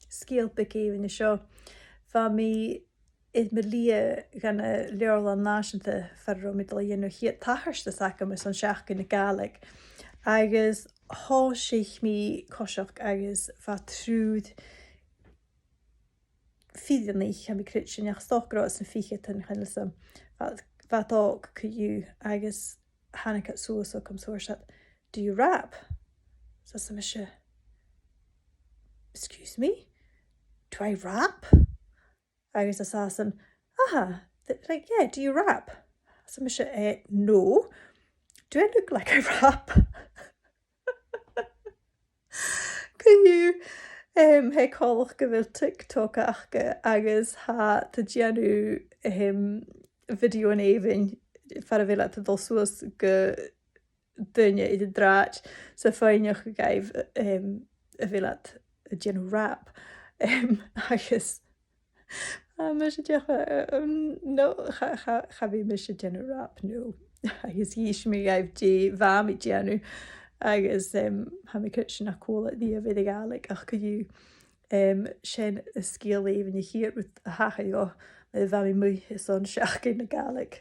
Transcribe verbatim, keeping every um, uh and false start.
Sgeul beag èibhinn an seo. Bha mi air mo shlighe gu na Leabharlaidhean Nàiseanta far an robh mi a' dol a dhèanamh a' chiad tachartas agam airson Seachdain na Gàidhlig, agus thòisich mi coiseachd agus bha triùir fireannaich, tha mi a' creidsinn, ach 's dòcha gun robh iad anns na ficheadan, chan eil fhios agam. Bha, bha iad òg co-dhiù, agus thàinig iad suas thugam 's thuirt iad, "Do you rap?" Is thuirt mise, "Excuse me? Do I rap?" Agus thuirt iadsan, "Aha, th-, like, yeah, do you rap?" Is thuirt mise, "Eh, no. Do I look like I rap?" Co-dhiù, em, tha e coltach gu bheil TikTok aca agus tha iad a' dèanamh, em, video an èibhinn far a bheil iad a' dol suas gu duine air an t-sràid 's a' faighneachd dhaibh, em, a bheil iad a' dèanamh rap. Em, agus tha mise dìreach, eh, um, no, cha, cha, cha bhi mise a' dèanamh rap, no. Agus dh'inns mi dhaibh dè bha mi a' dèanamh. Agus, em, tha mi a' creidsinn nach cuala iad riamh air a' Ghàidhlig ach co-dhiù. Em, sin an sgeul èibhinn, a' chiad rud a thachair dhomh nuair a bha mi a-muigh airson Seachdain na Gàidhlig.